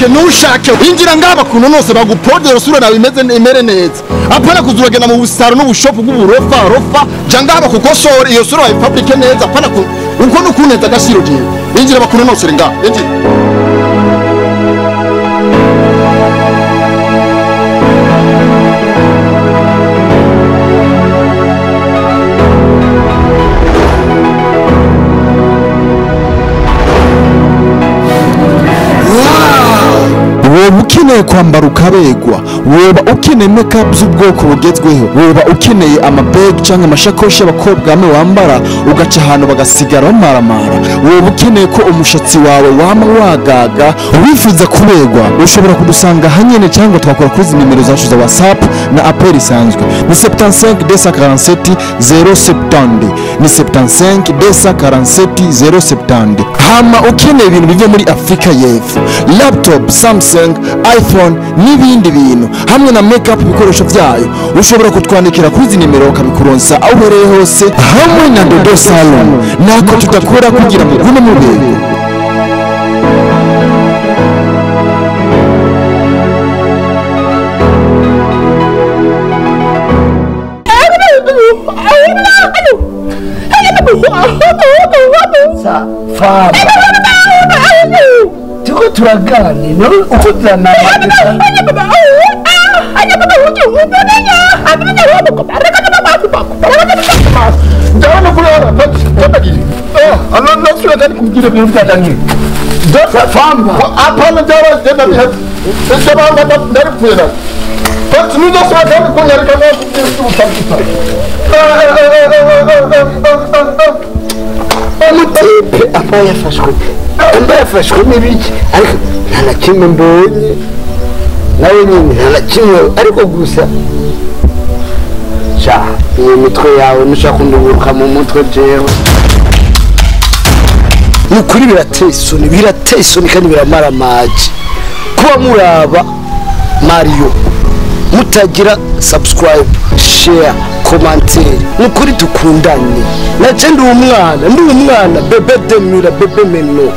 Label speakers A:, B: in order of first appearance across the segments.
A: Ushake nushake injira ngaba kuno nose bagupodera sura nawe imeze imere neza. Apana kuzuragena mu busaro n'ubushopu bw'uburofa rofa jangaba kukosora iyo sura wayifabrike neza apana ku uko nukuneza agashiro je. Injira bakuno nose nga. Injira. Woba ukeneye kwambara ukabegwa, woba ukeneye makeup z'ubwoko bugezweho, woba ukeneye amabag cyangwa amashakoshi y'abakobwa amwe wambara ugaca ahantu bagasigara bamaramara, woba ukeneye ko umushatsi wawe wama wagaga wifuza kubegwa, ushobora kudusanga hanyene cyangwa twakora kuri izi nimero zacu za WhatsApp na appel isanzwe ni 75 247 070 ni 75 247 070. Hama ukeneye ibintu biva muri Afrika y'Epfo, laptop, Samsung, iPhone n'ibindi bintu hamwe na makeup ibikoresho byayo, ushobora kutwandikira kuri izi nimero ukabikuronsa aho uhereye hose hamwe na Dodo Salon. Nako tutakora kugira ngo gume mubego.
B: Tuko turaganira uko umutipe aba yafashwe n'ibiki ariko nta na kimwe mbonye nawe nyine nta na kimwe ariko gusa sha iyo mitwe yawe nushaka kunduburuka mu mutwe jewe ni ukuri birateye isoni, birateye isoni kandi biramaramaje kuba muraba Mario mutagira subscribe, share, commentaire. Ni ukuri dukundanye naje ndi umwana bebe demira bebe meno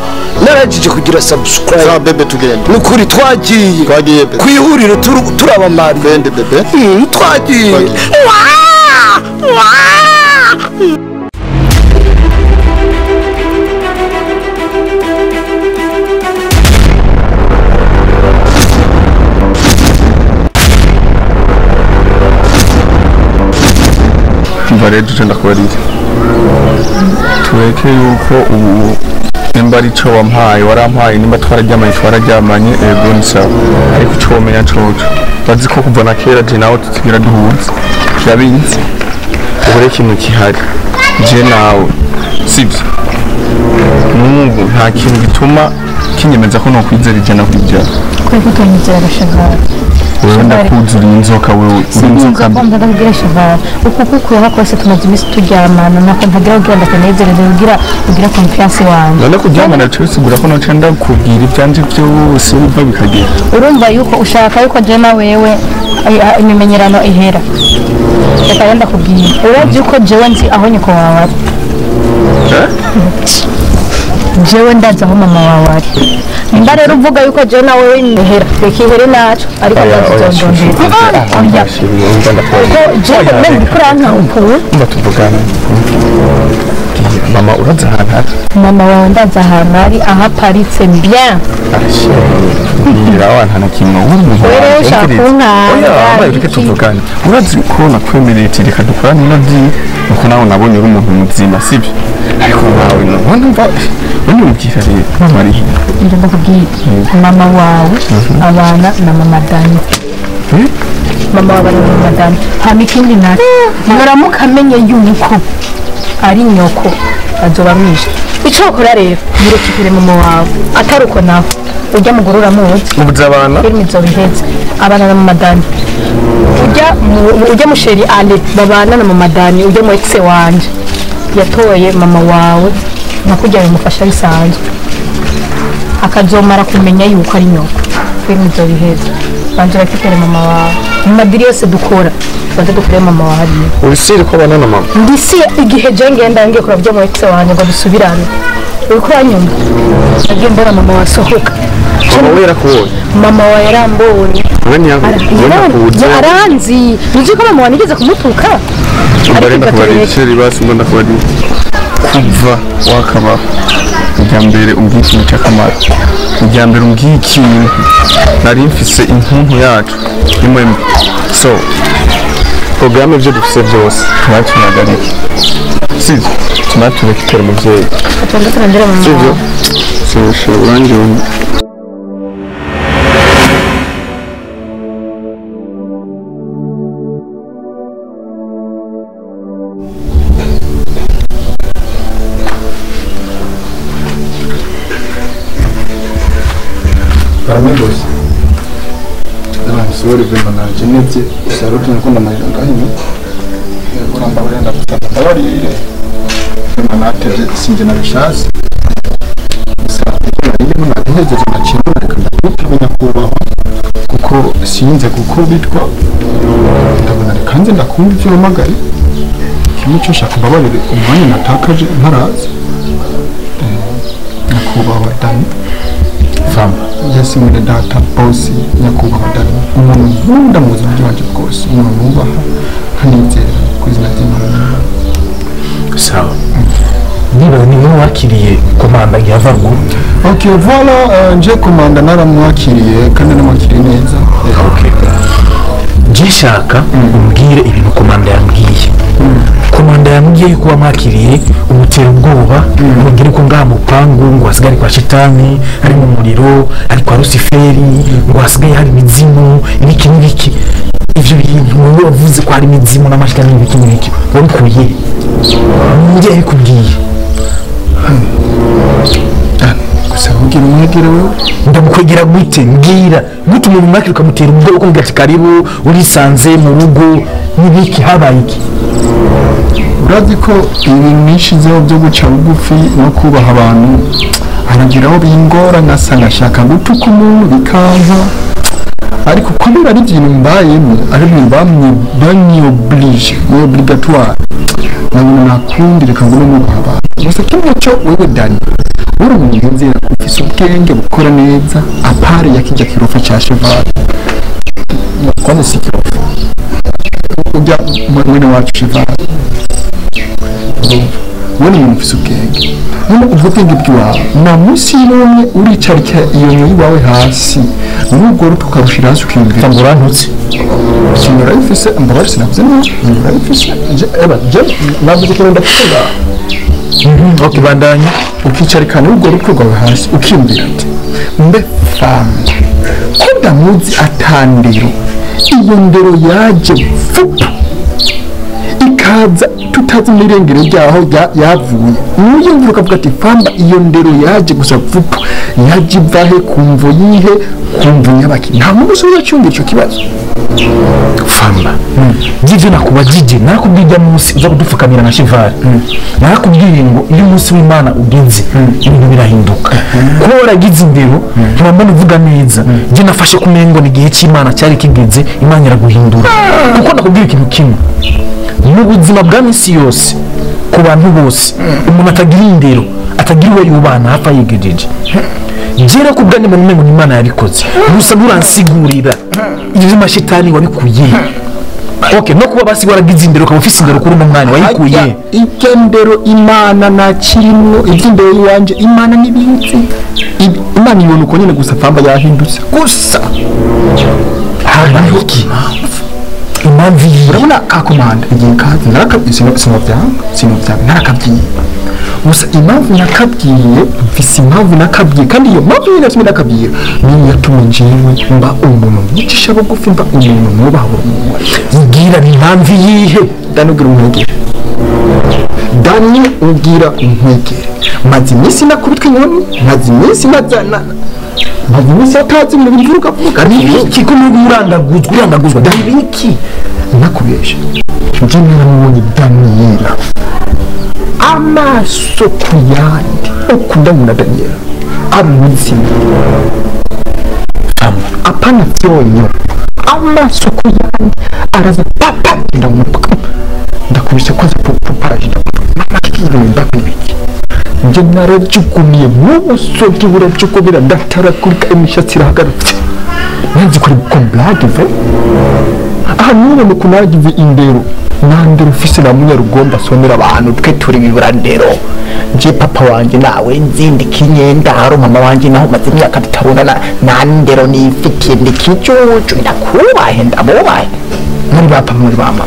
B: narajije kugira subscribe
A: za bebe tugende.
B: Ni ukuri twagiye kwihuriro turaba Mario
A: bende bebe
B: twagiye.
C: Rero ndakubarira tureke yuko ubu nimba ari cyo wampaye warampaye, nimba twararyamanye twararyamanye, ego ni sawa, ariko icyo womenya coco bazi ko kuva na kera je nawe tutigera duhuza turabizi. Ubu rero ikintu gihari je nawe sibyo, n'ubu nta kintu gituma kinyemeza ko nokwizera 100%.
D: Kubera utanyizera gashagara
C: wewe ndakuzura inzoka, wewe uri inzoka
D: mbi. Ndakubwira Shevara uko kukuyeho kose tumaze iminsi turyamana nako ntagira kugira ndakanezereze kugira ugira confiance wanjye.
C: None kuryamana cyo sigura ko noce ndakubwira ibyanje byose urumva bikagera.
D: Urumva yuko ushaka yuko je na wewe imimenyerano ihera. Reka rero ndakubwira urazi yuko jewe nzi aho nyoko wawe ari. Jewe ndazi aho mama wawe ari. Nimba rero uvuga yuko jewe na wewe imihera reka ihere naco ariko ndazondondera. Jewe mbe ndikurankankuwe.
C: Mba tuvugana. Mama urazi ahantu ari?
D: Mama wawe ndazi ahantu ari, aho aparitse bien.
C: Mbwira wa nta na kimwe
D: Wewe ushaka kunkanga.
C: Oya, reka tuvugane. Urazi ko nakwemereye ati reka dukorane ino deal, nuko nawe nabonye uri umuntu muzima sibyo? Ariko nawe nubona mva unyumvira rero mama ari he?
D: Ndakubwira mama wawe abana na mama Dani. Mama wawe na mama Dani. Hama ikindi naco muramuka amenye yuko ari nyoko azoba mwishe. Ico ukora rero murekipire mama wawe atari uko nawe ujya mugore uramuzi
C: ubuze abana
D: filimi izoba iheze abana na mama Dani ujya musheri ale babana na mama Dani ujya mu ex wanje yatoye mama wawe nakujya bimufasha bisanzwe akazomara kumenya yuko ari nyoko filimi izoba iheze banza urakipere mama wawe mu madiri yose dukora banza dukore mama wawe hariya
C: Urisire ko abana na mama
D: ndisi igihe je ngenda ngiye kurabya mu ex wanje ngo dusubirane uriko uranyumva nagiye mbona mama wasohoka
C: Mama we yarakubonye?
D: Mama wawe yarambonye.
C: We ntiyakubuze?
D: Aranzi. Nzi ko mama wanigeze kumutuka.
C: Ariko ndakubarira chéri, basi mbona ndakubarira kuva wakabaho ijya mbere umbwiye ikintu cy'akamaro, ijya mbere umbwiye ikintu nari mfise intuntu yacu imwe. So porogaramu ibyo dufise byose ntibatunagarike, sibyo? Tunatureke umubyeyi, sibyo? Sibyo urangiye.
E: Amigos, sorry vema najenevye saruti nakunda mahino uramba urenda gusaba ndabarire vema natevye sinje nabishatse gusa ndimo nategereje nakintu reka ndakutamenya kubaho kuko sinze gukubitwa ndabona reka nze ndakumva ivyo umpamagaye kimwe cyo shaka mbabarire umwanya natakaje ntaraza nyakubahwa Dani.
C: Famba.
E: Yes, mwene data bosi nyakubahwa Dani, umuntu nkunda mu buzima bwanje bwose, umuntu nubaha nkanizera ku izina ry'Imana.
F: Sawa. Niba ni wowe wakiriye komanda yava ruguru?
E: Ok, voilà, nje komanda naramwakiriye kandi namwakiriye neza.
F: Ok. Nje shaka umbwire ibintu komanda yambwiye. Komanda yambwiye ko wamwakiriye umutera ubwoba, umubwire ko ngaha mu pangu ngo hasigaye kwa shitani, hari mu muriro, hari kwa Rusiferi, ngo hasigaye hari imizimu, ibiki n'ibiki. Ivyo bintu wowe wavuze ko hari imizimu n'amashitani n'ibiki n'ibiki, wabikuye ninde yabikubwiye?
E: Gusa ubwira umwegere wewe.
F: Ndamukwegera gute? Mbwira gute umuntu mwakira ukamutera ubwoba ukamubwira ati karibu urisanze mu rugo n'ibiki, habaye iki?
E: Urazi ko ibintu nishizeho byo guca bugufi no kubaha abantu harageraho bingora nkasa ngashaka gutuka umuntu bikanka, ariko kubera ari ibintu mbayemo ari ibintu banyoblige ni obligatoire nabona nakundi reka ngume nubaha abantu. Gusa kimwe cyo wewe Dani uri umuntu nzira ufise ubwenge bukora neza apare ya kijya kirofa cya cheval kwanza si kirofa ujya mwene wacu cheval wewe ni umuntu ufise ubwenge none ubwo bwenge bw'iwawe nta munsi n'umwe uricarika iyo nyoyi iwawe hasi n'ubwo ruto ukarushira hasi ukiyumvira.
F: Ngo urantutse?
E: Sinurayifise mbabarire sinavuze nabi sinurayifise eba je navuze ikintu ndafise ngaha.
F: Ok, bandanya.
E: Ukicarika n'ubwo rutwe rwawe hasi ukiyumvira ati mbe famba ko ndamuzi atandero iyo ndero yaje vuba ikaza tutazi n'irengero ryaho yavuye nuyumvira ukavuga ati famba iyo ndero yaje gusa vuba yaje ivahe kumvo yihe kumvo nyabaki nta muntu ushobora cyumvira icyo kibazo.
F: Famba jivyo nakubajije narakubwiye ujya munsi uza kudupfukamira na Cheval, narakubwiye ngo iyo umunsi w'Imana ugeze ibintu birahinduka. Kuba waragize indero ntibambona uvuga neza, je nafashe kumengo ni igihe cy'Imana cyari kigeze, Imana iraguhindura. Kuko nakubwiye ikintu kimwe mu buzima bwa misi yose ku bantu bose umuntu atagira indero atagira uwo yubana hafa yigejeje. Jera ku bwanjye mbona umengo ni Imana yabikoze, gusa nturansigurira ibyo mashitani wabikuye. Ok, no kuba basi waragize indero ukaba ufise indero kuri uno mwanya wayikuye.
E: Ibyo ndero Imana nakirimwo iby'indero iwanje Imana n'ibizi Imana ibona uko nyine gusa famba yahindutse gusa
F: habaye iki? Impamvu iyi
E: urabona ka komanda igihe kazi narakabwiye sinovyanga narakabwiye gusa impamvu nakabwiye mfise impamvu nakabwiye kandi iyo mpamvu nyine yatumye nakabwira niyo yatumye njyewe mba umuntu mwicisha bugufi mba umuntu nubaha buri muntu wese.
F: Mbwira ni impamvu iyihe?
E: Dani ubwira unkwegere, Dani ubwira unkwegere, maze iminsi nakubitwa inkoni, maze iminsi maze iminsi atazi ibintu bivuga vuga
F: Nibiki ko n'ubu urandaguzwa urandaguzwa nibiki?
E: Nakubeshe njye naramubonye Daniela amaso ku yandi ukunda nkunda Daniela ari muzima apana vyonyo amaso ku yandi araza papa ndamupaka ndakubise kwanza pupaje ndamupaka mama kiki ibintu ndakubiki Nje narajugumiye n'ubusogi burajugumira ndatarakurika imishatsi irahagarutse. Nanzi kuri komblage ve. Aha nubona ukuntu nagize indero. Nta ndero ufise na munyarugomba asomera abantu twe turi biburandero. Nje papa wanje nawe nzindi kinyendaro mama wanje naho maze imyaka tutabonana nta ndero nifitiye ndikicucu ndakubahe ndabubahe. Muri ba papa muri ba mama.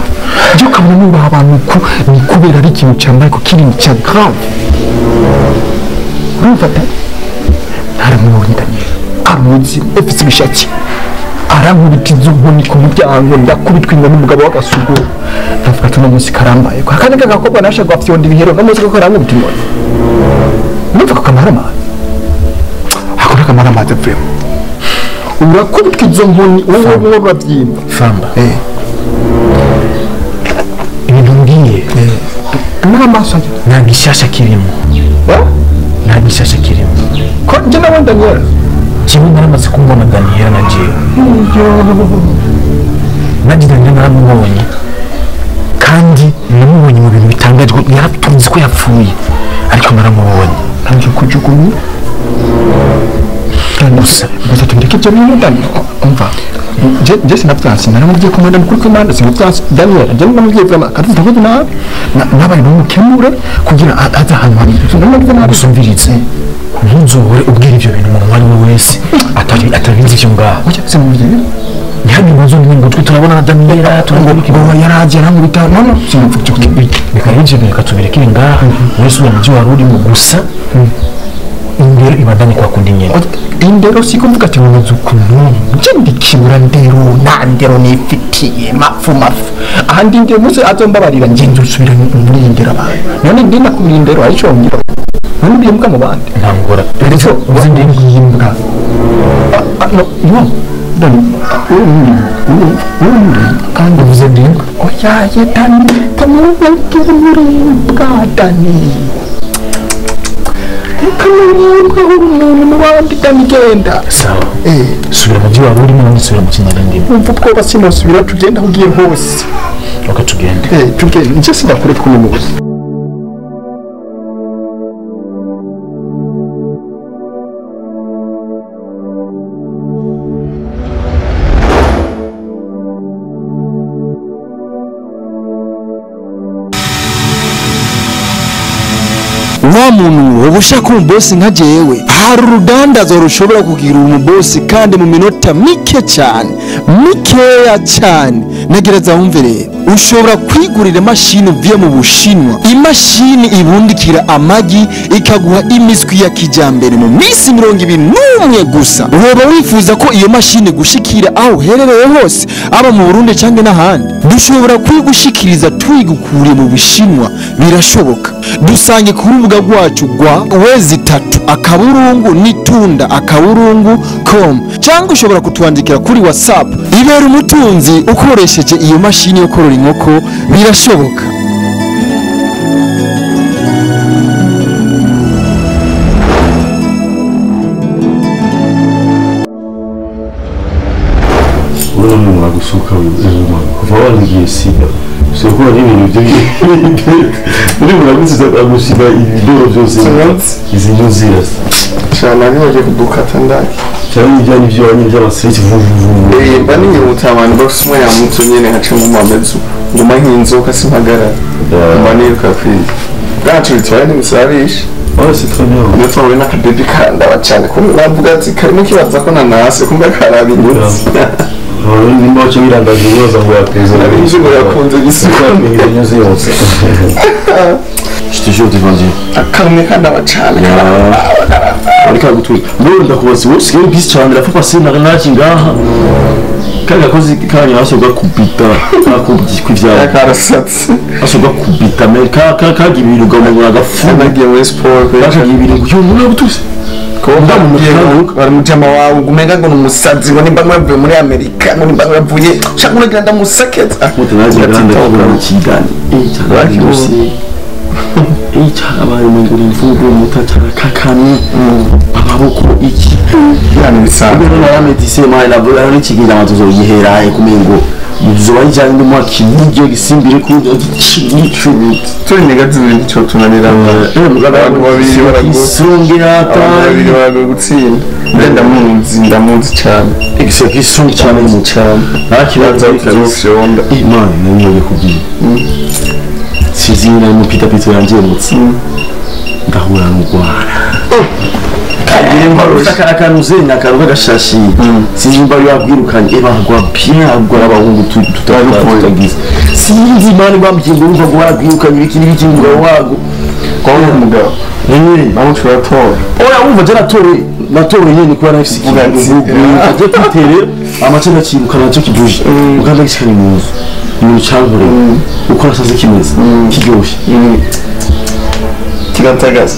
E: Nje ukabona nubaha abantu ku ni kubera ari ikintu cyambaye ko kiri cya grave. Urumva ta? Naramubonye Daniel. Amuzi ufite ibishaki. Arankubita izo nkoni ku muryango ndakubitwa inyuma n'umugabo w'agasuguru. Ndavuga ati uno munsi karambaye. Akandi kagakobwa nashaka gufyonda ibihero no munsi ko karankubita inkoni. Numva ko kamara amazi. Ako kamara amazi vraiment. Urakubitwa izo nkoni wowe wowe urabyimba.
F: Famba. Ibintu mbwiye.
E: N'amaso ajya.
F: Nta gishasha kirimo. Nta gishasha kirimo.
E: Ko njye nawe Daniel.
F: Jewe naramaze kumubona Daniel na jewe. Nanjye Daniel naramubonye. Kandi namubonye mu bintu bitangaje ko yaratunze ko yapfuye. Ariko naramubonye.
E: Nanjye kujugunya.
F: Gusa
E: gusa tundeke ibyo bintu Daniel. Umva. Nje sinavyanse naramubwiye ko mwenda mukuru kw'Imana sinavyanse Daniel nje namubwiye vraiment kandi ndavuze nabi nabaye n'umukemure kugira aza ahantu habi namubwiye nabi
F: gusumvirize. Ntuzohore ubwira ivyo bintu umuntu uwo ari we wese atabizi ivyo ngaho.
E: Oya sinamubwiye.
F: Ntihagire umuntu uzongera ngo twe turabona na Daniela turabona
E: ngo yaraje arankubita no no sinavuga icyo kintu.
F: Reka ivyo bintu reka tubirekere ngaha wese uri mu byo wari urimo gusa indero ibandanye kwa kundi nyene.
E: Indero siko mvuga ati ngo ukuntu nje ndikibura ndero nta ndero nifitiye mafu mafu aha ndi ndero muze azombabarira nje nzusubira muri iyi ndero abantu none ndi nakubira indero arico ngira none ndi imbwa mu bandi
F: ntangora
E: ndetse uzi ndi imbwa no no dani uri kandi
F: uvuze ndi imbwa
E: oya ye dani kamubwira muri imbwa dani kamubwira uri mu bandi dani genda
F: sawa subira mu byo wari urimo nanjye subira mu kintu ndimo
E: umva ubwoba sinosubira tugenda aho ugiye hose
F: reka tugende
E: tugende nje sinakure tw'umuyobozi
A: Wa muntu woba ushaka umubosi nka jewe hari urudandazo rushobora kugira umubosi kandi mu minota mike cyane mikeya cyane negereza wumve rero ushobora kwigurira imashini uvuye mu Bushinwa imashini ibundikira amagi ikaguha imiswi ya kijyambere mu minsi 21 gusa woba wifuza ko iyo mashini gushikira aho uherereye hose aba mu Burundi cyangwa n'ahandi dushobora kuyigushikiriza tuyigukuriye mu Bushinwa birashoboka dusange ku rubuga rwacu rwa wezi tatu akaburungu nitunda akaburungu com cyangwa ushobora kutwandikira kuri WhatsApp ibera umutunzi ukoresheje iyo mashini yo korora inkoko birashoboka.
G: Uno gusuka kuva wangiye sida soko n'ibintu byo muri muragusiza agusiba ibidoro byose izi nzira
C: cyane ntibagiye kudukata ndaki
G: cyane ibyanyu by'abanye by'abasiriti vuvuvu
C: mba ninyibutsa abantu bafite umwanya muto nyene nkaca mu mamezu nguma nk'inzoka simpagarara mba niruka kwiga bwacu bitwaye ntimusabisha
G: Ouais, c'est très bien.
C: Ndetse wahuye n'akabebi karandaba cyane kumbe bavuga ati karimo kibaza ko nanase kumbe karaba inyutsi
G: Nimba waca wirangaje ibibazo ngo yakunze
C: Nari ngo yakunze igisuko
G: inyuzi yose. Je te jure, t'es vendu.
C: Akamwe kandaba cyane
G: Ariko agutuye. Mbona ndakubaza wowe usigaye bisi cyane rapfa pasi na naki ngaha. Kaga kozi kanya asoga kubita kakubye kwivyara.
C: Karasatse.
G: Asoga kubita me ka ka kagibiruga mu agafu.
C: Nagiye muri sport.
G: Kagibiruga yo muri gutuse.
C: Bari mujama wawe umenga ngo numusazi ngo nimba mwavuye muri Amerika ngo nimba mwavuye shaka unagira ndamusakeza.
G: Muto naje grande kura mu kigani. Eh cyane. Icyarabaye mu nguri imvugo mutacarakakanye amaboko iki
C: yani bisanzwe
G: ubwo nara medise mai na bora n'ikigira amatuzo yihera kumengo zoba ijanye n'umwaka n'iryo gisimbire ku
C: turi negazi ibintu cyo tunanira abantu babiri
G: isongera
C: babiri baragoye gutsinda mbe ndamuzi ndamuzi cyane
G: igisonga cyane mu
C: cyane
G: ntakibazo
C: kuzofyonda
G: imana nayo kubwiye sizina mu pita pita yanje mutsi ndahura n'ugwara akanuze nakaruka gashashi sinzi mba yabwirukanye ebagwa bien agwa abahungu tutagize sinzi mani bambwiye ngo urumva ngo baragwirukanye ibiki n'ibiki umugabo wago
C: kwa umugabo nawe ushobora tora
G: oya wumva je natore nyene kuba nafise ikintu aje kwitere amace ndakirukana nacyo kiduje uganda gishikanye mu nzu ibintu cankoreye uko nasanze kimeze kiryoshye
C: kiratagaza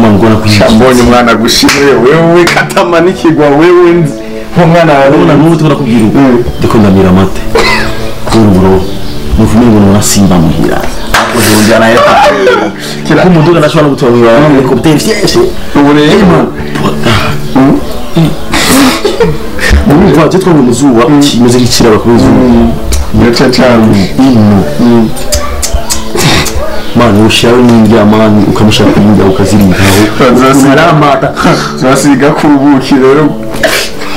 G: mangora
C: mbonye umwana gushimire wewe katamanikirwa wewe nzi nk'umwana wawe
G: urabona n'ubu tukora kubwira ubu ndiko ndamira amate kubera uburobo nuvume ngo nasimba muhira uzongera nayo kira umuduga ndashobora no gutora muhira helicopter fyeshe
C: ubu rero
G: urumva je twabonye mu zuba kimeze nk'ikiraba kubera izuba
C: biraca cyane
G: ino mani ushiraho n'indya mani ukamushaka indya ukazirikaho aramata
C: zasiga ku buki rero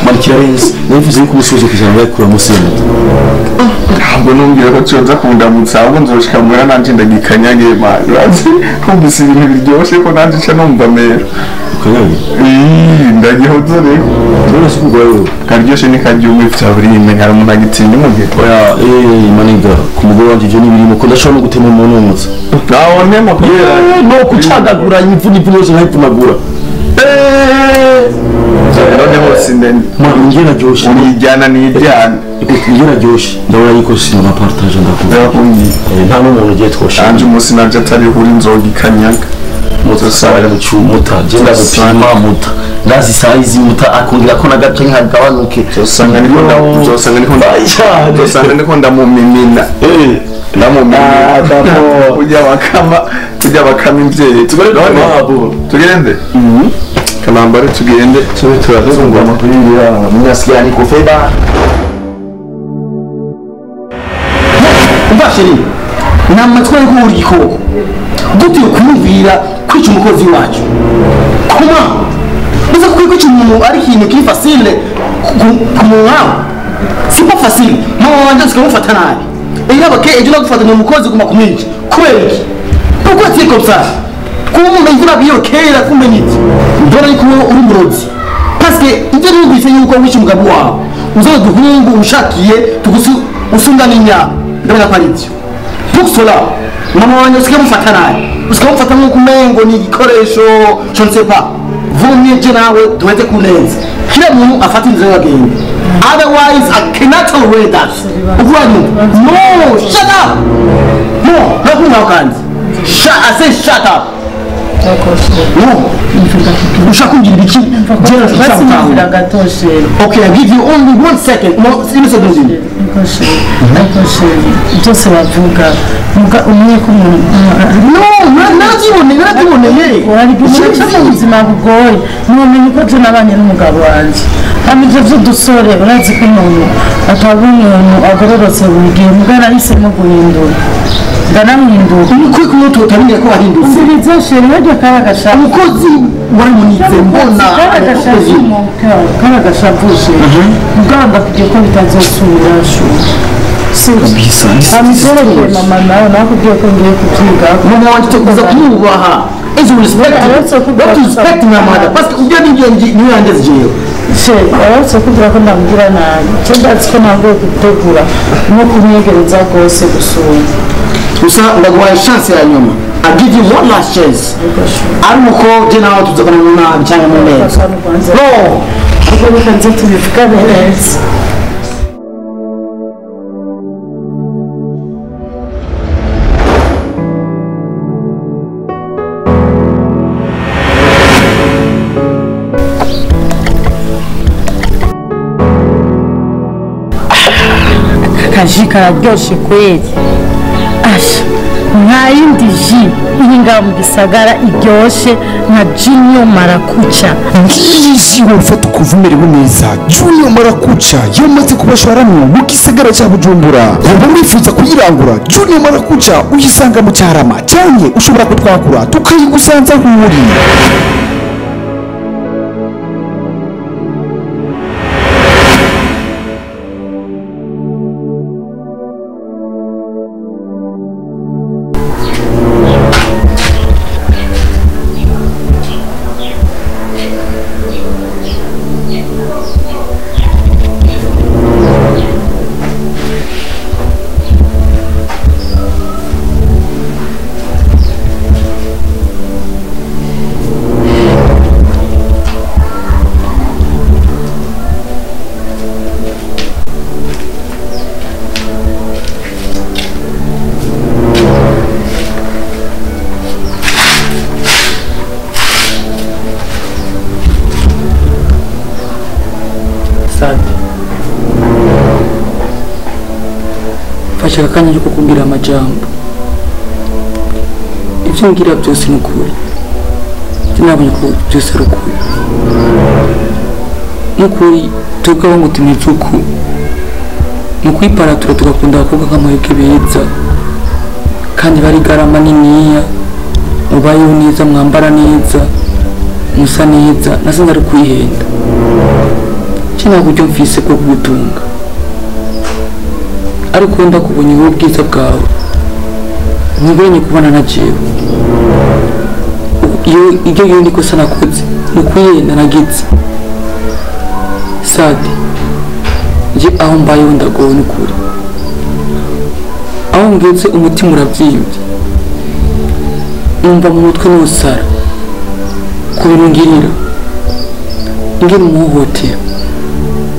G: mani kirarenze nifuza yuko umusozo kugira ngo yakuramo senta
C: ntabwo numbwira ko cyoza kundamutsa ahubwo nzoshika muhira nanje ndagikanyage mani urazi numvise ibintu biryoshye ko nanje nca numva mera
G: ukanyage
C: ndagihoza rero
G: urabona si kugwa wewe
C: karyoshe ni karyumwe vyaburime hari umuntu agitinya umugeni
G: oya maniga ku mugore wanje ivyo nibirimo ko ndashobora no gutema umuntu umutsa
C: nawo ntema kubera
G: no kucagagura imvune imvune yose nkayivunagura
C: none hose ndende
G: mani njye naryoshe
C: unijyana nijyana
G: njye naryoshe ndabona yuko sinona partage ndakubwira
C: ndakubwiye
G: nta n'umuntu ugiye twosha
C: anje umunsi nanje atari huri nzoga ikanyaga
G: mutosabira mu cyumuta genda gupima muta ndazi size muta akongera ko nagace nkagabanuke
C: uzosanga niko uzosanga niko uzosanga niko ndamumimina ndamumimina ujya bakama ujya bakama imvyeyi
G: tugende
C: tugende kanambare tugende tube turazungwa
G: amakuru ya munyasikia niko feba
B: umva sheri ni amatwi ariko uri igikoko gute kumubwira kwica umukozi wacu koma uza kwica umuntu ari ikintu kiri facile ku muntu wawe si pas facile mama wanje usikamufata nabi iraba ke ejo nagufata ni umukozi guma kumwica kubera iki pourquoi tu es comme ça kuba umuntu imvura biyo kera kumenya iki mbona yuko uri umurozi parce que ibyo numvise yuko wishe umugabo wawe uzaza duhungu ushakiye tugusu usungana inyama ndabona ko ari ibyo pour cela mama wanjye usikamufata nabi usikamufata nk'uko umengo ni igikoresho je ne sais pas vaut mieux je nawe duheze ku neza kila muntu afata inzira y'agenda otherwise I cannot tolerate that uvuga no shut up no nakumva kandi I say shut up no ushaka kungira ibiki okay I give you only 1 second no une seconde
D: byose bavuga umwe ko
B: no narabyiboneye
D: mu buzima bugoye ntumenye ko je nabanye n'umugabo wanjye hama ivyo vy'udusore urazi ko umuntu ataba umuntu agororotse buri gihe muga nahisemo guhindura ndanamuhindura
B: ukuri kumwe tutamenya ko wahindutse
D: umviriza sheri harya kari agashavu
B: umukozi waramunitse mbona
D: kari agashavu sheri mugabo ndakubwiye ko bitazosubira shuri amiterere mama nawe nakubwiye ko ngiye kubyiga
B: mama wanjye tukuza kumwubaha ejo respect you respect my mother parce que ubyo nibyo niyo yandeze jewe
D: sheri uretse kugira ko ndamubwira nabi cyo ndazi ko ntabwo gutegura no kumwegereza rwose gusura
B: gusa ndaguhaye chance ya nyuma I give you one last chance ari uko je nawe tuzakana mu nabi cyangwa mu neza no
D: ubwo reka nze tubivugane neza akaji kararyoshe kweli asha
H: Nta yindi ji iri ngaha mu gisagara iryoshe nka Junior Marakuca.
A: Ngiyi wofata ukuva umerewe neza. Junior Marakuca yamaze kubashwaramwo mu gisagara cya Bujumbura. Waba wifuza kuyirangura, Junior Marakuca uyisanga mu Cyarama, canke ushobora kutwakura tukayigusanza aho uri.
I: Sante, mfashe aka kanya ko kukubwira amajambo. Ibyo ngira byose ni ukuri, sinabonye ko byose ari ukuri. N'ukuri tukabaho ngo tumeze uku, ni ukwiparatura tugakunda abakobwa nk'amahirwe beza kandi bari garama niniya, mubayeho neza, mwambara neza, musa neza, nasanze ari kwihenda. Nta buryo mfise bwo kugutunga, ariko ndakubonye wowe ubwiza bwawe ntiburenye kubona na jewe. Ibyo iyo nikosa nakoze ni ukwihenda nagize. Sade, nje aho mbayeho ndagowe n'ukuri, aho ngeze umutima urabyimbye, numva mu mutwe n'usara ku bintu ngirira, ingene umuhohotera,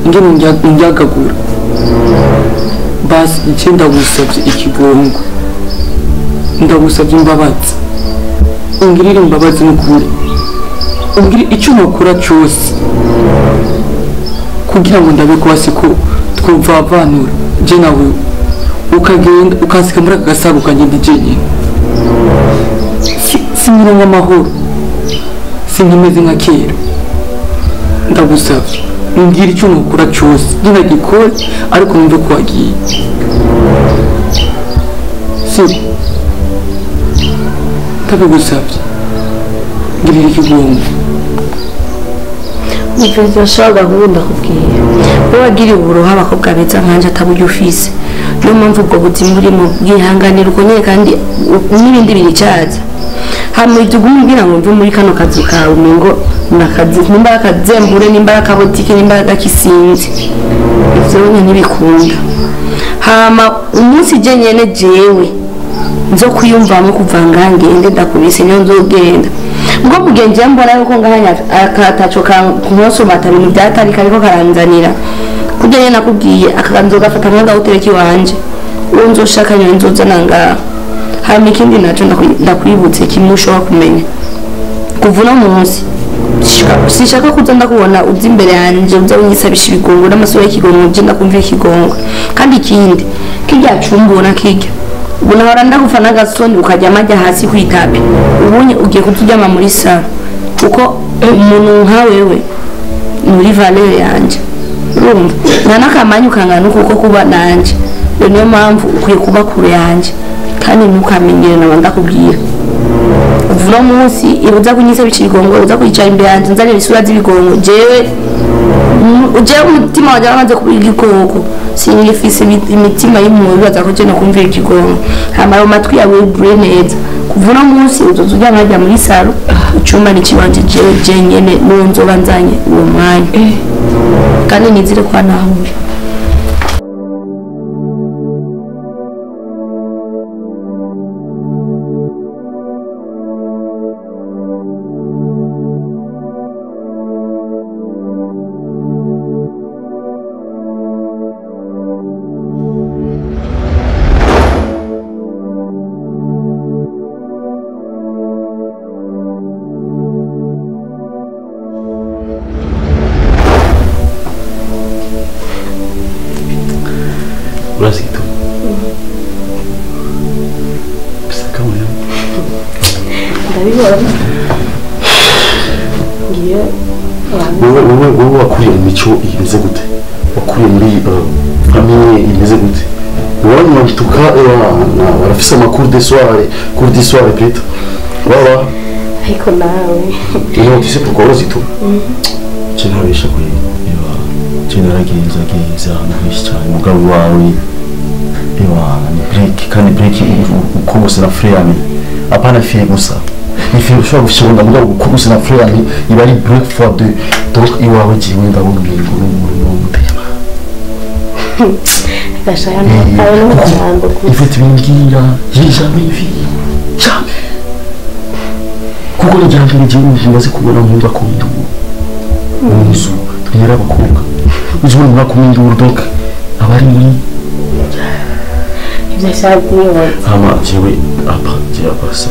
I: ingene unjyagagura. Basi nje ndagusabye ikigongo, ndagusabye imbabazi, ungirire imbabazi n'ukuri, ungire icyo nokora cyose kugira ngo ndabe ko hasi ko twumvavanura nje nawe, ukagenda ukansika muri aka gasago ukagenda jenyine. Sinkironka amahoro, sinkimeze nka kera. Ndagusabye mbwira icyo nukora cyose nginagikore, ariko numve ko wagiye. Si ndabigusabye, ngirira ikigongo.
J: Umviriza ashobora gahunda kubwira wowe wagiriye uburoha abakobwa beza nkanje ataburyo ufise, niyo mpamvu ubwo buzima urimo bwihanganira uko nyene, kandi n'ibindi biricaza. Hama ibyo uguma umbwira ngo mve muri kano kazu kawe, umengo nakazi, nimba ari akazembure, nimba ari akabotike, nimba ari agakisinzi, ivyo nyene ntibikunda. Hama umunsi je nyene jewe nzo kwiyumvamo kuva ngaha ngende ndakubise, niyo nzogenda. Ubwo mugenzi yambona yuko ngahanya akataco kankosomata ibintu byatari kariko karanzanira, kurya nyene nakubwiye akanzogafata nk'agahoteli kiwanje, uwo nzoshaka nyene nzozana ngaha. Hama ikindi naco ndakwibutse kimwe ushobora kumenya, kuva uno munsi sinshaka kuza ndakubona uza imbere yanje uza unyisabisha ibigongo n'amasura y'ikigongo, nje ndakumvira ikigongo. Kandi ikindi kirya cumbona kirya ubu nahora ndagufa n'agasoni ukajya amajya hasi kwitapi, ubunye ugiye kuturyama muri salo, kuko umuntu nka wewe muri valeur yanje, urumva nta n'akamanyu kangana uko kuba nanje. Niyo mpamvu ukwiye kuba kure yanje, kandi ntukamenyere naba ndakubwira. Uno munsi ibuza kunyisabisha ibigongo, uza kwicara imbere yanje nzanira isura z'ibigongo, jewe umutima wanje waramaze kuba igikoko, sinigifise imitima y'impuhwe bibaza ko je nokumvira ikigongo. Hama ayo matwi yawe ugure neza, kuva uno munsi uzoza uryama harya muri salo, icumba ni ikiwanje jewe jenyene, n'uwo nzoba nzanye uwo mwanya, kandi nizire ko nahuye.
D: Urabibona ngiyo.
G: Wowe wakuriye mu mico imeze gute? Wakuriye muri famille imeze gute? Iwanyu en tout cas barafise ama cours de soir, cours du soir plutôt. Wawa.
D: Ariko nawe.
G: Non, tu sais pourquoi urazi tu? Je ntabesha kuri ewa, je naragenza genza ahantu henshi cyane, mugabo wawe ewa ni break, kandi break ukubuse na frein, apana fille gusa, ni fille ushobora gushonga, mugabo ukubuse na frein iba ari break fois deux. Donc iwawe jiwe ndabona umengo n'umurimo w'umutema.
D: Gashaya ayo n'amajambo gusa.
G: Ifite ibimbwira, j'ai jamais vu, jamais, kuko ni irya mbere jewe maze kubona nkunda ku induru mu nzu. Tumenyera abakobwa, uzi ubona umuntu akuma induru, donc aba ari muri
D: Ibyo ashaka kumwibaza.
G: Hama jewe apa, jewe apa sa,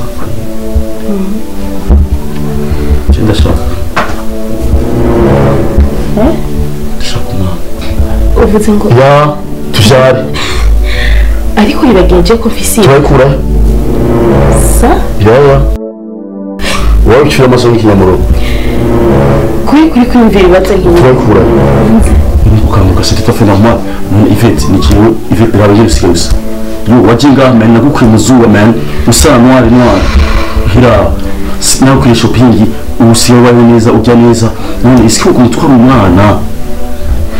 G: je ndashaka umwana.
D: Uvuze ngo?
G: Ya, tuvyare.
D: Ariko uribagiye ko mfise
G: Turayikura.
D: Sa.
G: Yaya, wowe ucira amaso nk'ikinyamuro.
D: Kuri kwiyumvira ibibazo nk'ibi.
G: Turayikura ukanguka, c'est tout à fait normal. None Yvette, ni jewe Yvette, raba ngene usigaye usa. Yo waje ngaha, man, nagukuye mu zuba, man, usa noir noir hira, nagukuye shopping, ubu usigaye ubayeho neza, urya neza. None isi ko umutwara umwana,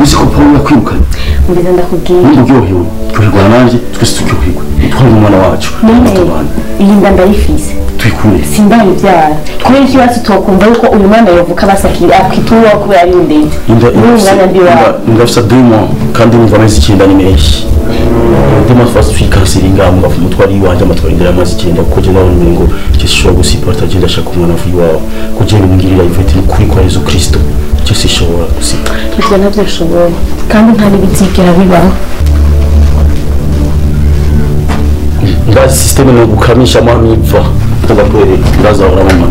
G: uzi ko Paul yakwirukanye?
D: Mbiza ndakubwira.
G: Nimba uryohewe, turyoherwa nanjye, twese turyoherwe, utware umwana wacu.
D: None
G: tubana.
D: Iyi nda ndayifise.
G: Tuyikure.
D: Sindayibyara kubera ikibazo, tukumva yuko uyu mwana yovuka basakira akwita uwo kubera ari indende.
G: Inda.
D: Muri uyu mwanya ndi iwawe.
G: Inda afisa 2 mois, kandi numva amezi 9 ni menshi. 2 mois twasi twikansira ingamu ngafu umutwaro iwanje amatwara indera y'amazi 9, kuko je ndabona umengo je sishobora gusiporta. Je ndashaka umwana avuye iwawe, ko je ngirira Yvette, ni ukuri kwa Yesu Kristo, je sishobora gusiporta.
D: Ibyo ntabyo nshoboye kandi nta n'ibizigera bibaho.
G: Ndazi système ni gukamisha mwamiva ndakwereka ndazahora mama.